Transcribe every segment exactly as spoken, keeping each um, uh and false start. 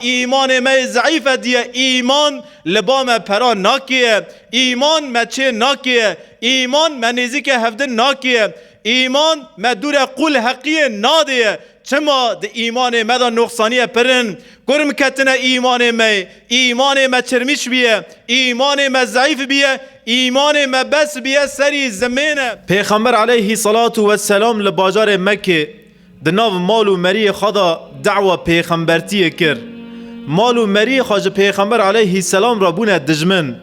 Îmanê me yê zeîf e diye, îman li ba me pera nakê, îman me çê nakê, îman me nêzîkê hevdin nakê, îman me dûre qûl heqiyê nadê. Çima di îmanê me de noqsaniye pir in? Kurm ketine îmanê me, îmanê me çirmîş biye, îmanê me zeîf biye, îmanê me bes biye serî zimêne. Pêxember aleyhî salatu vesselam li bajarê Mekkê di nav mal û meriyê xwe de da'wa pêxembertiyê kir. Mal û meriyê xwe ji Pêxember aleyhî selam re bûne dijmin.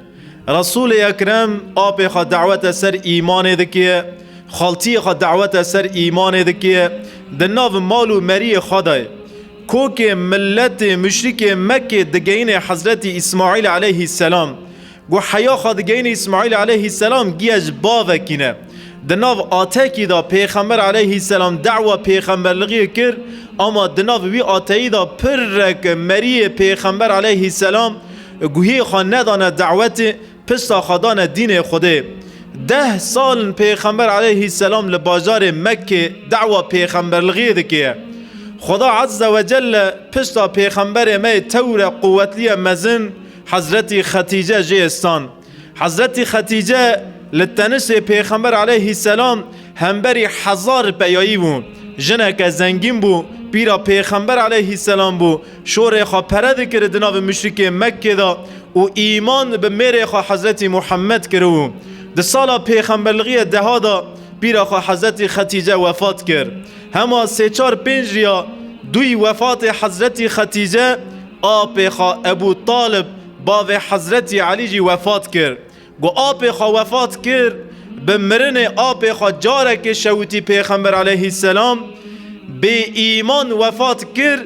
Resûlê Ekrem apê xwe da'wete ser îmanê dike, xaltiyê xwe da'wete ser îmanê dike, di nav mal û meriyê xwe de. Kokê miletê muşrikê Mekkê digeyîne Hezretî Îsmaîl aleyhî selam. Ku heya xwe digeyîne Îsmaîl aleyhî selam giya ji bavekî ne. Di nav atekî de Pêxember aleyhî selam da'wa pêxemberlixiyê kir, ama di nav wî ateyî de pirrek meriyê Pêxember aleyhî selam guhê xwe nedane da'wetê, pişta xwe dane dînê Xwedê. Deh sal in Pêxember aleyhî selam li bajarê Mekkê da'wa pêxemberlixiyê dike. Xweda Azze ve Celle pişta Pêxemberê me yê tewre quwetliye mezin Hezretî Xetîce jê stan. Hezretî Xetîce li tenişê Pêxember aleyhî selam hemberî hezar peyayî bû. Jineke zengîn bû, pîra Pêxember aleyhî selam bû. Şorê xwe pere dikir di navê muşrikê Mekkê de û îman bi mêrê xwe Hezretî Muhammed kiribû. Di sala pêxemberlixiyê deha de pîra xwe Hezretî Xetîce wefat kir. Hema sê çar pênc riya dûyî wefatê Hezretî Xetîce, apê xwe Ebû Talib, bavê Hezretî Elî jî wefat kir. Ku apê xwe wefat kir, bi mirinê apê xwe carekê şewitî Pêxember aleyhî selam, bê îman wefat kir,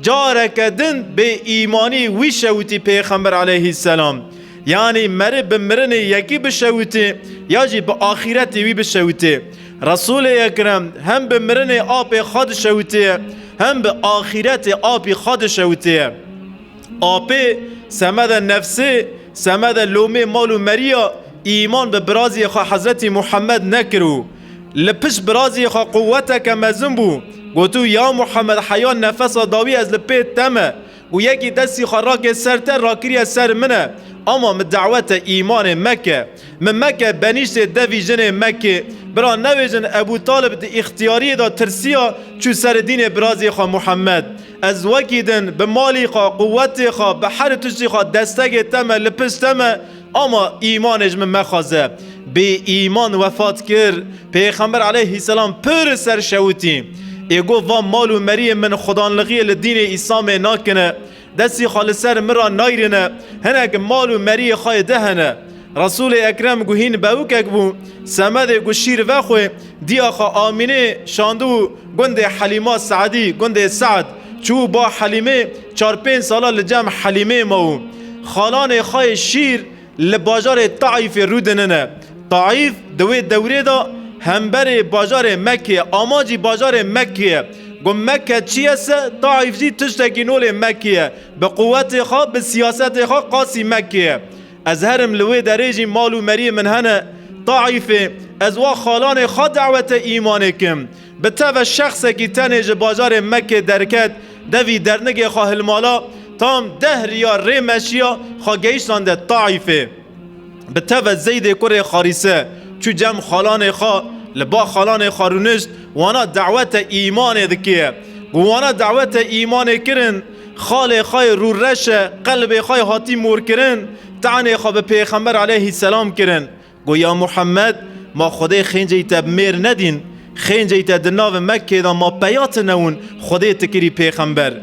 careke din bê îmanî wî şewitî Pêxember aleyhî selam. Yanî meri bi mirinê yekî bişewitî ya jî bi axîretê wî bişewitî. Resûlê Ekrem hem bi mirinê apê xwe dişewitiye, hem bi axîretê apî xwe dişewitiye. Apê semede nefsê, semede lomê mal û meriya îman bi biraziyê xwe Hezretî Muhammed nekir û li pişt biraziyê xwe quweteke mezin bû. Gotû, ya Muhammed, heya nefesa dawî ez li pê te me. Û yekî destî xwe rake ser te, rakiriye ser min e. Ama min dawete îmanê meke. Min meke benîştê devî jinê Mekkê. Bira nebêjin Ebû Talib di îxtiyariyê de tirsiya, çû ser dînê birazê xwe Muhammed. Ez wekî din bi malî xwe, quwetê xwe, bi her tiştî xwe destegê te me, li pişt te me, ama îmanê ji min mexwaze. Bê îman wefat kir, Pêxember aleyhî selam pir ser şewitî. Ê got, va mal û meriyê min xudanlixiyê li dînê Îslamê nakine. Destî xwe li ser min re nayrîne, hinek mal û meriyê xwe yê de hene. Resûlê Ekrem ku hîn bewikek bû, semedê ku şîr vexwe, diya xwe Amînê şandibû gundê Helîma Seedî, gundê Seed. Çû ba Helîmê, çar pênc sala li cem Helîmê mabû. Xalanê xwe yê şîr li bajarê Taîfê rûdinine. Taîf di wê dewrê de hemberê bajarê Mekkê, amacî bajarê Mekkê ye. Got, Mekke çi ye se, Taîf jî tiştekî nolê Mekkê ye. Bi quwetê xwe, bi siyasetê xwe qasî Mekkê ye. Ez herim li wê derê jî mal û meriyê min hene Taîfê. Ez wa xalanê xwe dawete îmanê kim. Bi teve şexsekî tenê ji bajarê Mekkê derket, devî dernigê xwe hilmala, tam deh riya rê meşiya xwe gehiştande Taîfê. Bi teve Zeydê kurê Xarîse çû cem xalanê xwe, li ba xalanê xwe rûnişt, wana dawete îmanê dike. Û wana dawete îmanê kirin, xalê xwe yê rûreş e, qelbê xwe yê hatî morkirin, tanê xwe bi Pêxember aleyhî selam kirin. Got, ya Muhammed, ma Xwedê xênceyî te bi mêr nedîn, xênceyî te di navê Mekkê de ma peya tine win, Xwedê ti kirî pêxember.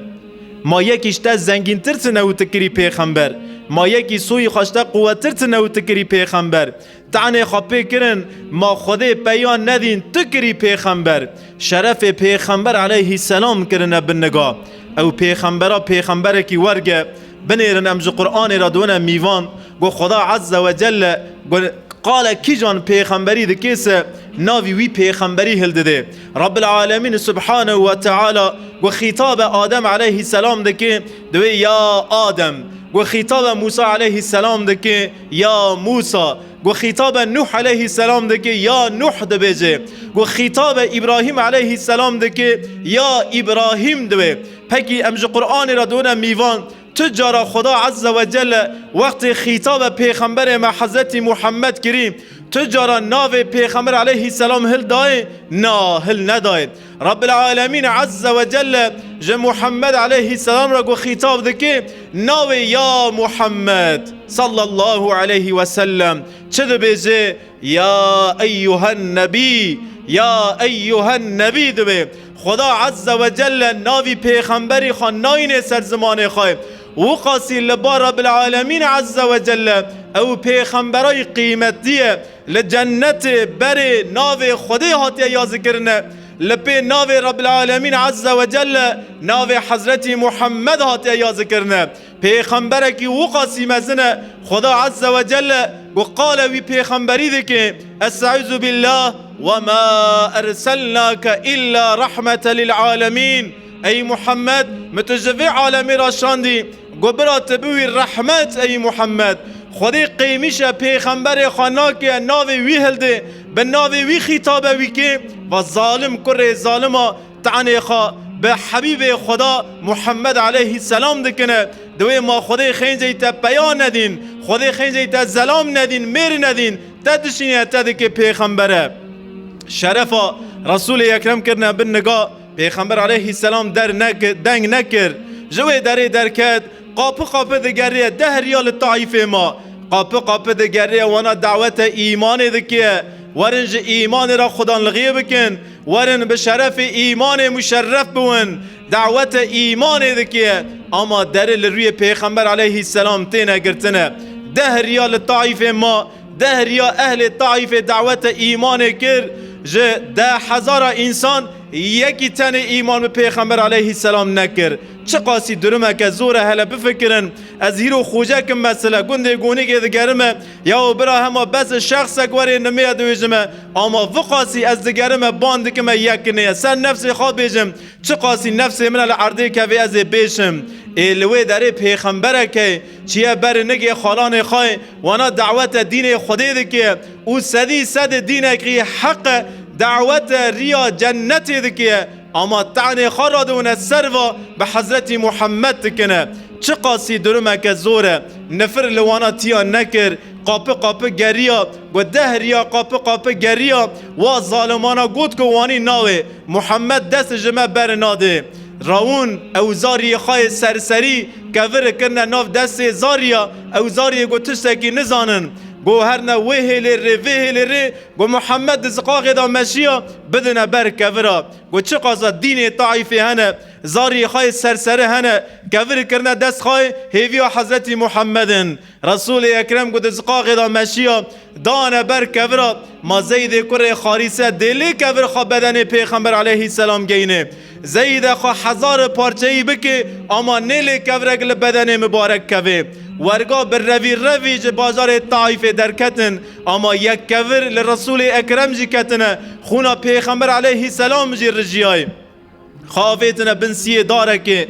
Ma yekî ji te zengîntir tine û ti kirî pêxember. Ma yekî soyî xwe ji te quwettir tine û ti kirî pêxember. Tanê xwe pê kirin, ma Xwedê peya nedîn, ti kirî pêxember. Şerefê pêxember aleyhî selam kirine bin niga. Ew pêxembera pêxemberekî werge, binêrin em ji Qur'anê re diwine mîvan. Got, Xweda Azze ve Celle, got, Qale kîjan pêxemberî dikê se navî wî pêxemberî hildidê. Rabbil Alemîn Subhanehu ve Teala ku xîtabe Adem aleyhî selam dike, diwê ya Adem. Ku xîtabe Musa aleyhî selam dike, ya Musa. Ku xîtabe Nuh aleyhî selam dike, ya Nuh dibêje. Ku xîtabe Îbrahîm aleyhî selam dike, ya Îbrahîm diwê. Pekî em ji Qur'anê re dibine mîvan. Tu cara Xuda Azze ve Celle wextê xîtabe Pêxemberê me Hezretî Muhammed kirî, tu cara navê Pêxember aleyhisselam hildayê? Na, hil nedayê. Rabbil Alemîn Azze ve Celle ji Muhammed aleyhisselam re ku xîtab dike, navê ya Muhammed sallallahu aleyhi ve sellem çi dibêje? Ya eyyuhen nebî, ya eyyuhen nebî dibe. Xuda Azze ve Celle navî pêxemberî xwe nayîne ser zimanê xwe. Wiqasî li ba Rabbil Alemîn Azze ve Celle ew pêxemberayî qîmetî ye. Li cennetê berê navê Xwedê hatiye yazikirine. Li pê navê Rabbil Alemîn Azze ve Celle navê Hezretî Muhammed hatiye yazikirine. Pêxemberekî wiqasî mezin e. Xuda Azze ve Celle ku qale wî pêxemberî dike, Estaizu billah, "Ve ma erselnake illa rahmete lil alemîn." Ey Muhammed, min tu ji vê alemê re şandî, ku bira tu biwî rehmet, ey Muhammed. Xwedê qêmîşe pêxemberê xwe nake, navê wî hilde, bi navê wî xîtabe wî kê, va zalim kurê zalima, tanê xwe bi Hebîbê Xweda Muhammed aleyhisselam dikine. Di wê ma Xwedê xêncey te peya nedîn, Xwedê xêncey te zelam nedîn, mêr nedîn, te dişîne te dike pêxembere. Şerefa Resûlê Ekrem kirine bin niga, Pêxember aleyhisselam der nek-, deng nekir. Ji wê derê derket, qapi qapi digeriye, deh riya li Taîfê ma. Qapi qapi digeriye, wana dawete îmanê dike. Werin ji îmanê re xudanlixiyê bikin. Werin bi şerefê îmanê muşerref biwin. Dawete îmanê dike. Ama derê li rûyê Pêxember aleyhisselam têne girtine. Deh riya li Taîfê ma. Deh riya ehlê Taîfê dawete îmanê kir. Ji deh hezara însan yekî tenê îman bi Pêxember aleyhisselam nekir. Çiqasî durumeke zor e, hele bifikirin. Ez hîro xocekim, mesela gundê Gonîgê digerime, ya bira hema bes şexsek werê nimêye dibêjime, ama viqasî ez digerime, ban dikime yek neye. Ser nefsê xwe bêjim, çiqasî nefsê min e li erdê kevê ez ê bêşim. Ê li wê derê pêxembereke çiye ber nigê xalanê xwe, wana dawete dînê Xwedê dike û sedî sedê dînekî heq e, dawete riya cennetê dike. Ama tanê xwe radewine ser va bi Hezretî Muhammed dikine. Çiqasî durumeke zor e. Nifir li wana tiya nekir. Qapi qapi geriya. Got deh riya qapi qapi geriya. Wa zalimana got ku wanî navê Muhammed dest ji me ber nade. Rawun ew zariyê xwe yê serserî kevir kirine nav destê zariya. Ew zariyê got tiştekî nizanin. Got herne wê hêlê rê, vê hêlê rê. Got Muhammed di ziqaxê de meşiya, bidine ber kevira. Got çiqasa dînê Taîfê hene, zariyê xwe yê serseri hene, kevir kirine dest xwe yê, hêviya Hezretî Muhammedin. Resûlê Ekrem ku di ziqaxê de meşiya, dane ber kevira, ma Zeydê kurê Xarîse dê lê kevir xwe bedenê Pêxember aleyhisselam geyne. Zeyde xwe hezar parçeyî bike, ama nêlê kevirek li bedenê mibarek keve. Werga bi revî revî ji bajarê Taîfê derketin, ama yek kevir li Resûlê Ekrem jî ketine, xûna Pêxember aleyhisselam jî rijiyayê. Xwe avêtine bin siyê darekê.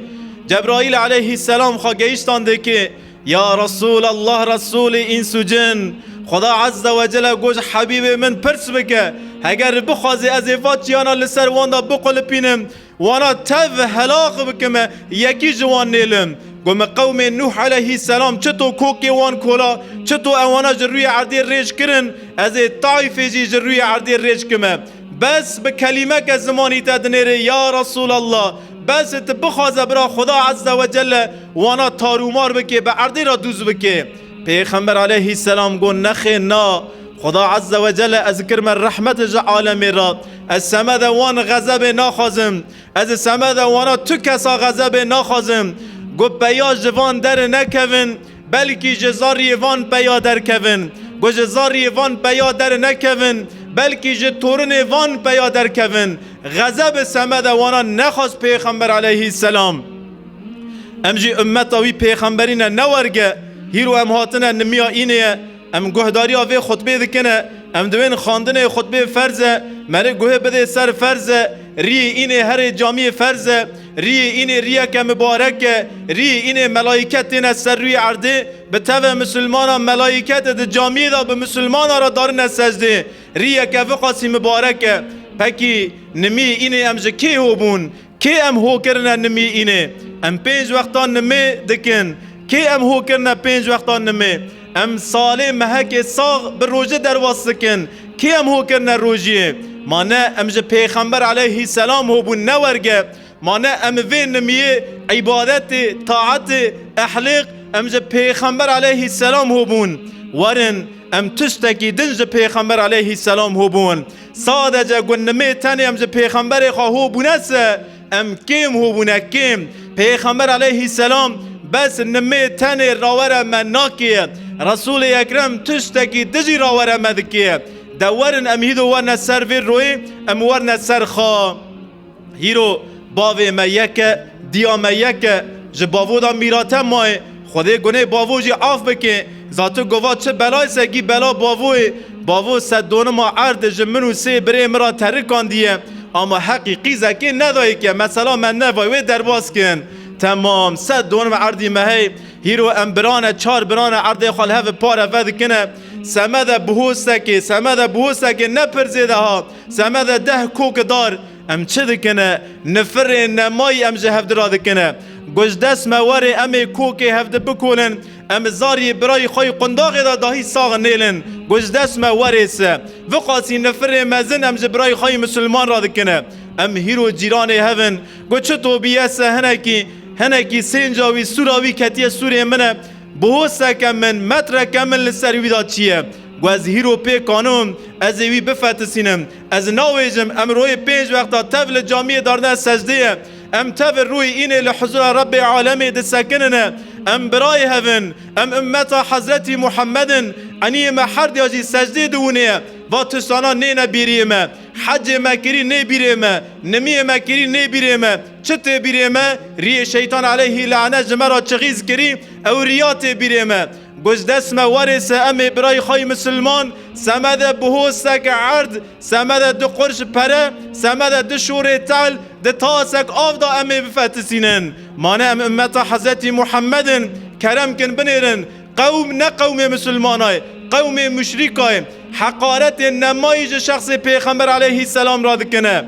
Cebraîl aleyhisselam xwe gehiştandê kê, Ya Resûlallah, Resûlê îns û cin, Xuda Azze ve Celle got ji Hebîbê min pirs bike, heger bixwazê ez ê va çiyana li ser wan de biqulipînim, wana tev helaq bikime, yekî ji wan nêlim. Got min qewmê Nûh aleyhisselam çito kokê wan kola, çito ewana ji rûyê erdê rêj kirin, ez ê Taîfê jî ji rûyê erdê rêj kime. Bes bi kelîmeke zimanî te dinêrê, ya Resûlallah, bes tu bixwaze bira Xuda Azze ve Celle wana tarûmar bike, bi erdê re dûz bike. Pêxember aleyhisselam got, nexê na, Xuda Azze ve Celle ez kirime rehmet ji alemê re. Ez semede wan xezebê naxwazim. Ez semede wana tu kesa xezebê naxwazim. Got, peya ji van derê nekevin, belkî ji zariyê van peya derkevin. Got, ji zariyê van peya dernekevin, belkî ji torinê van peya derkevin. Xezeb semede wana nexwest Pêxember aleyhisselam. Em jî ummeta wî pêxemberî ne, ne werge. Hîro em hatine nimiya înê ye. Em guhdariya vê xutbê dikine. Em dibên xandinê xutbê ferz e. Merê guhê bidê ser ferz e. Riyê înê herê camiyê ferz e. Riyê înê riyeke mibarek e. Riyê înê melayîket têne ser rûyê erdê. Bi teve misilmana melayîket di camiyê de bi misilmana re darine secdê. Riyeke viqasî mibarek e. Pekî nimî înê em ji kê ho bûn? Kê em ho kirine nimî înê? Em pênc wextan nimê dikin. Kê em ho kirine pênc wextan nimê? Em salê mehekê sax bi rojê derbas dikin. Kê em ho kirine rojiyê? Ma ne em ji Pêxember aleyhî selam ho bûn, ne werge. Ma ne em vê nimiyê îbadetê, taetê, ehlêq, em ji Pêxember aleyhî selam ho bûn. Werin, em tiştekî din ji Pêxember aleyhî selam ho bûn. Sadece gu nimê tenê em ji Pêxemberê xwe ho bûne se, em kêm ho bûne, kêm. Pêxember aleyhî selam bes nimê tenê rawere me nakê. Resûlê Ekrem tiştekî dijî rawere me dikê. De werin em hîdo werine ser vê royê, em werine ser xwe. Hîro bavê me yek e, diya me yek e, ji bavo da mîrate maye. Xwedê gunê bavo jî af bike. Za tu gova çi belayê se gî bela bavoyê. Bavo sed donima erd ji min û sê birê min ra terikandiye. Ama heqî qîzekê nedayê ke. Mesela me nevay wê derbas kin. Temam, sed donim erdî me hey. Hîro em birane, çar birane erdê xwe li hev pare vedikine. Semede bihostekê, semede bihostekê ne pir zêde ha. Semede deh kokidar. Em çi dikine? Nifirê nemayî em ji hevdi ra dikine. Gu ji dest me werê em ê kokê hevdi bikolin, em zariyê birayî xwe yî qundaxê de dahî sax nêlin. Gu ji dest me werê se. Viqasî nifirê mezin em ji birayî xwe yî misilman ra dikine. Em hîro cîranê hev in. Gu çito bîye se hinekî, hinekî sênca wî, sûra wî ketiye sûrê min e. Bihoseke min, metreke min li ser wî de çiye. Gu ez hîro pê kanim, ez ê wî bifetisînim. Ez nawêjim, em royê pênc wexta tev li camiyê darine secdeyê. Em tev rûyê înê li huzura Rebbê alemê disekinine. Em birayê hev in, em ummeta Hezretî Muhemmed in. Eniyê me herdiya jî secdeyê diwinê ye. Va tiştana nêne bîriyê me. Hecê me kirî nê bîrê me. Nimiyê me kirî nê bîrê me. Çi tê bîrê me? Riyê şeytan aleyhî lane ji me ra çixîz kirî, ew riya tê bîrê me. Gu ji dest me werê se em ê birayî xwe yî misilman, semede bihostek erd, semede du qurş pere, semede du şorê tel, di tasek av da em ê bifetisînin. Mane em ummeta Hezretî Muhemmed in, kerem kin binêrin. Qewm ne qewmê misilmanayê, qewmê muşrîkayê. Heqaretê nemayî ji şexsê Pêxember aleyhî selam ra dikine.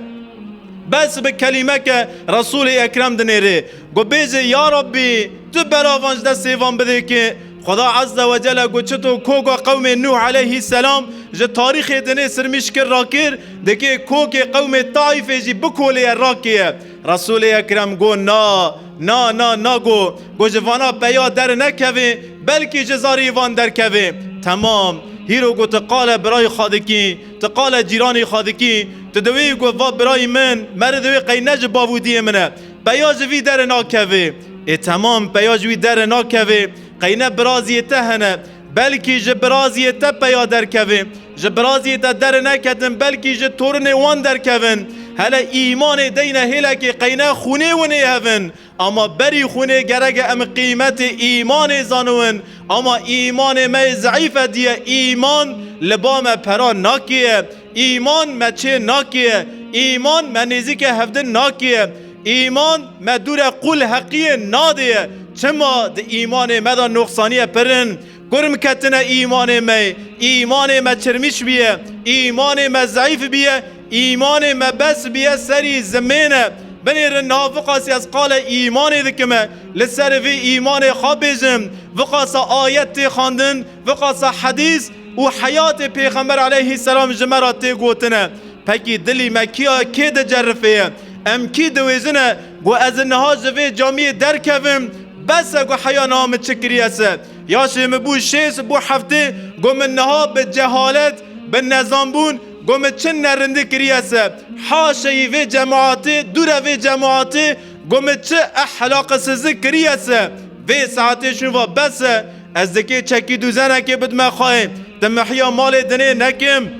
Bes bi kelîmeke Resûlê Ekrem dinêrê. Gu bêje, ya Rabbî, tu bela van ji destê van bidê ki. Xweda Azze ve Celle gu çito koka qewmê Nûh aleyhî selam ji tarîxê dinê sirmîş kir rakir, dikê kokê qewmê Taîfê jî bikolêye rakêye. Resûlê Ekrem got, na, na, na, na, got, got, ji vana peya derinekevê, belkî ji zarî van derkevê. Temam. Hîro got, tu qale birayî xwe dikî, tu qale cîranî xwe dikî, tu diwê got, va birayî min, meri diwê qey ne ji bav û diyê min e. Peya ji vî dere nakevê. Ê temam, peya ji wî dere nakevê. Qey ne biraziyê te hene. Belkî ji biraziyê te peya derkevê. Ji biraziyê te dere neketin, belkî ji torinê wan derkevin. Hele îmanê deyne hêlekê qeyne xûnê winê hevin. Ama berî xûnê gereke em qîmetê îmanê zanûn. Ama îmanê me yê zeîf e diye îman li ba me pera nakê. Îman me çê nakê. Îman me nêzîke hevdin nakê. Îman me dûre qûl heqiyê nadê. Çima di îmanê me de noqsaniye pir in? Kurm ketine îmanê me, îmanê me çirmîş biye, îmanê me zeîf biye, îmanê me bes biye serî zimêne. Binêrin niha viqasî ez qale îmanê dikime, li ser vê îmanê xwe bêjim, viqasa ayet tê xwendin, viqasa hedîs û heyatê Pêxember aleyhî selam ji me re tê gotine. Pekî dilî me kiya kê dicerifê ye? Em kî diwêjine ku ez niha ji vê camiyê derkevim? Bes e ku heya niha min çi kiriye se. Yaşê min bû şêst, bû heftê, ku min niha bi cehalet, bi nezanbûn, ku min çi nerindî kiriye se. Haşeyî vê cemaatê, dûre vê cemaatê, ku min çi ehlaqisizlik kiriye se. Vê saetê şûn va bes e. Ez dikê çekî dûzenekê bidime xweyê, di mehiya malê dinê nekim.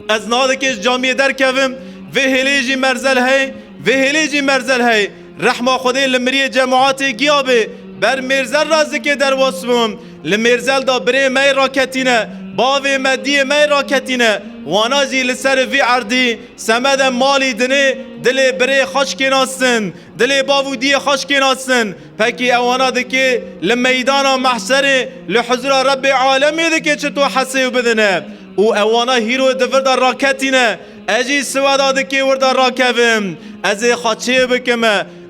Ez niha dikê ji camiyê derkevim, vê hêlê jî merzel hey, vê hêlê jî merzel hey. Rehma Xwedê li miriyê cemaatê giya bê, ber mêrzel re ez dikê derbas bûm. Li mêrzel da birê me yê raketîne, bavê me, diyê me yê raketîne. Wana jî li ser vî erdî, semede malî dinê, dilê birê xwe şikênastin. Dilê bav û diyê xwe şikênastin. Pekî ewana dikê li meydana mehşerê, li huzura Rebbê alemê dikê çito hesê û bidine. Û ewana hîro di vir de raketîne. Ez jî siweda dikê wir de rakevim. Ez ê xwe çê bikim.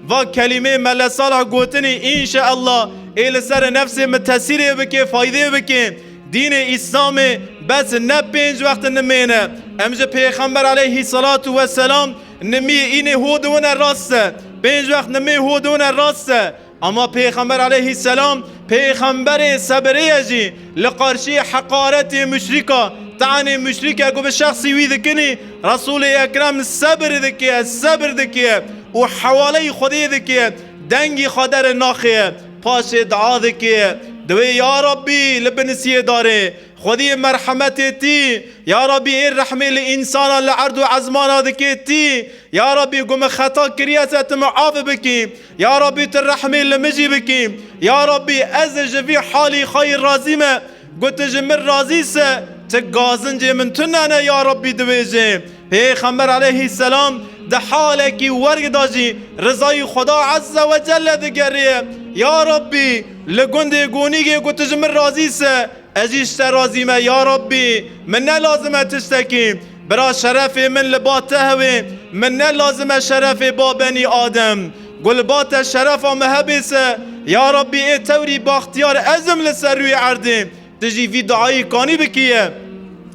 Va kelîmê Mele Salih gotinî, înşeallah, ê li ser nefsê min tesîrê bike, faydê bike. Dînê Îslamê bes ne pênc wext nimê ne. Em ji Pêxember aleyhî salatu weselam nimî înê ho diwine rast e. Pênc wext nimê ho diwine rast e. Ama Pêxember aleyhîsselam, pêxemberê sebirê ye jî, li qarşî heqaretê muşrîka, tanê muşrîke ku bi şexsî wî dikinî, Resûlê Ekrem sebir dike, sebir dike û hewaleyî Xwedê dike, dengî xwe derê naxê, paşê dua dike, diwê ya Rabbî li binisiyê darê, Xwedî merhemetê tî, ya Rabbî ê rehmê li însana li erd û ezmana dikê tî, ya Rabbî ku min xeta kiriye se tu min af bikî, ya Rabbî tu rehmê li min jî bikî, ya Rabbî ez ji vî halî xwe yî razî me, ku tu ji min razî se, ti gazincê min tune ne ya Rabbî dibêje. Pêxember aleyhîsselam di halekî werg de jî rizayî Xweda Azze ve Celle digeriye. Ya Rabbî, li gundê Gonîgê ku tu ji min razî se, ez jî ji te razî me, ya Rabbî, min ne lazim e tiştekî. Bira şerefê min li ba te hewê, min ne lazim e şerefê ba benî Adem. Ku li ba te şerefa min hebê se, ya Rabbî, ê tewrî baxtiyar ez im li ser rûyê erdê. Tu jî vî duayî kanî bikiye.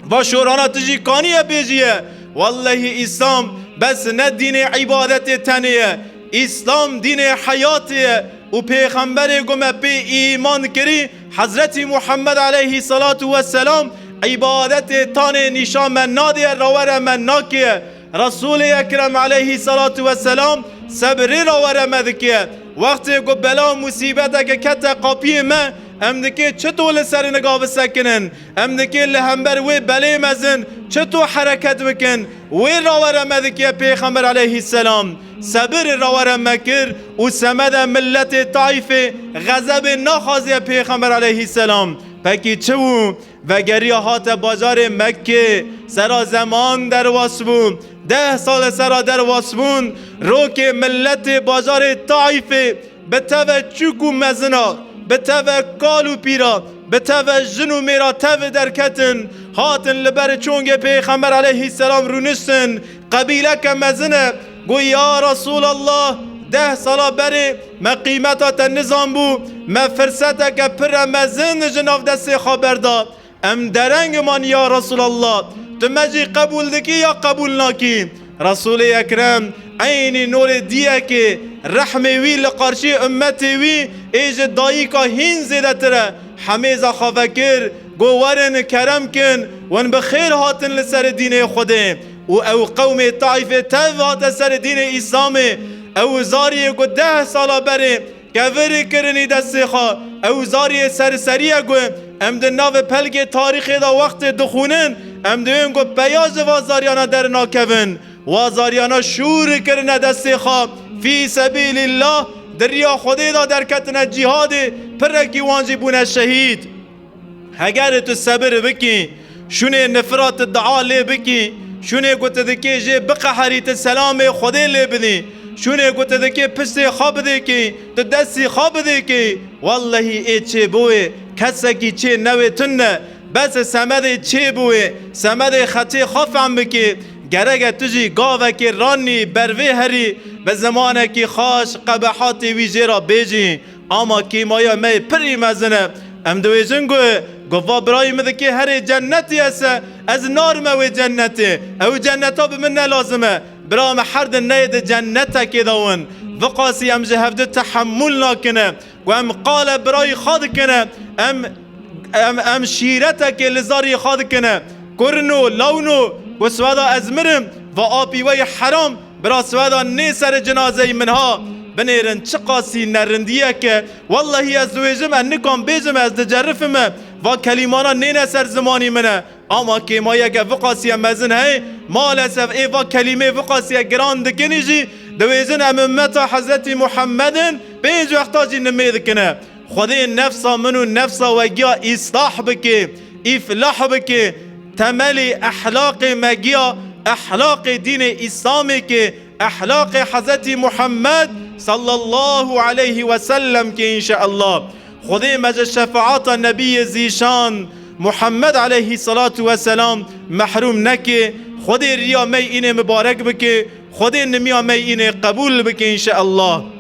Va şorana tu jî kaniye bêjiye. Wellehî Îslam bes ne dînê îbadetê tenê ye. Îslam dînê heyatê ye û Pêxemberê ku me pê îman kirî, Hezretî Muhammed aleyhî salatu weselam îbadetê tanê nîşa me nadê, rawere me nakê. Resûlê Ekrem aleyhî salatu weselam sebrê rawere me dike. Wextê ku bela û musîbeteke kete qapiyê me, em dikê çito li ser niga bisekinin? Em dikê li hember wê belê mezin çito hereket bikin? Wê rawere me dike Pêxember aleyhîsselam. Sebir rawere me kir û semede milletê Taîfê xezebê naxwaziye Pêxember aleyhîsselam. Pekî çi bû? Vegeriya hate bajarê Mekkê, sera zeman derwas bû. Deh sal sera derwas bûn, rokê milletê bajarê Taîfê bi teve çûk û mezina, bi teve kal û pîra, bi teve jin û mêra tev derketin, hatin li ber çongê Pêxember aleyhîsselam rûniştin. Qebîleke mezin e, got, ya Resûlallah, deh sala berê me qîmeta te nizanbû, me firseteke pir e mezin ji nav destê xwe berda. Em dereng man ya Resûlallah, tu me jî qebûl dikî ya qebûl nakî? Resûlê Ekrem eynî norê diyekê, rehmê wî li qarşî ummetê wî ê ji dayika hîn zêdetir e. Hemêza xwe vekir, got, werin kerem kin, win bi xêr hatin li ser dînê Xwedê. Û ew qewmê Taîfê tev hate ser dînê Îslamê. Ew zariyê ku deh sala berê kevirî kirinî destê xwe. Ew zariyê serseriye ku em di navê pelkê tarîxê de wextê dixwînin, em dibên ku peya ji va zariyana dernakevin. Wa zariyana şûr kirine destê xwe fî sebîlîllah, di riya Xwedê de derketine cîhadê, pirekî wan jî bûne şehîd. Heger tu sebir bikî, şûnê nifira tu dua lê bikî, şûnê ku tu dikê jê biqeherî tu selamê Xwedê lê bidî, şûnê ku tu dikê piştê xwe bidêkî, tu destî xwe bidêkî, wellehî ê çê biwê, kesekî çê newê tune, bes semedê çê biwê, semedê xetê xwe fehm bikî, gereke tu jî gavekê ranî ber vê herî, bi zimanekî xaş qebehatê wî jê re bêjî. Ama kêmaya me yê pirî mezin e. Em dibêjin ku, ku va birayê min dikê herê cennetê ye se, ez narime wê cennetê. Ew cenneta bi min ne lazim e. Bira me her di neyê di cennetekê de win. Viqasî em ji hevdu tehemûl nakine. Ku em qale birayî xwe dikine. Em, em, em şîretekê li zarî xwe dikine. Kurno, lawno, ku sweda ez mirim, va apî we yê heram, bira sweda nê serê cinazeyî min ha, binêrin çiqasî nerindiyek e. Wellehî ez dibêjim, ez nikan bêjim, ez dicerifime, va kelîmana nêne ser zimanî min e. Ama kêmayeke viqasiye mezin heye, malesef ê va kelîmê viqasiye giran dikinî jî, dibêjin em ummeta Hezretî Muhemmedin, pênc wexta jî nimê dikine. Xwedê nefsa min û nefsa we giya îslah bike, îflah bike, temelê ehlaqê me giya, ehlaqê dînê Îslamê ke, ehlaqê Hezretî Muhammed sallallahu aleyhi ve sellem ke înşeallah. Xwedê me ji şefaata Nebiyê Zîşan Muhammed aleyhî salatu ve selam mehrûm neke. Xwedê riya me yî înê mibarek bike, Xwedê nimiya me yî înê qebûl bike înşeallah.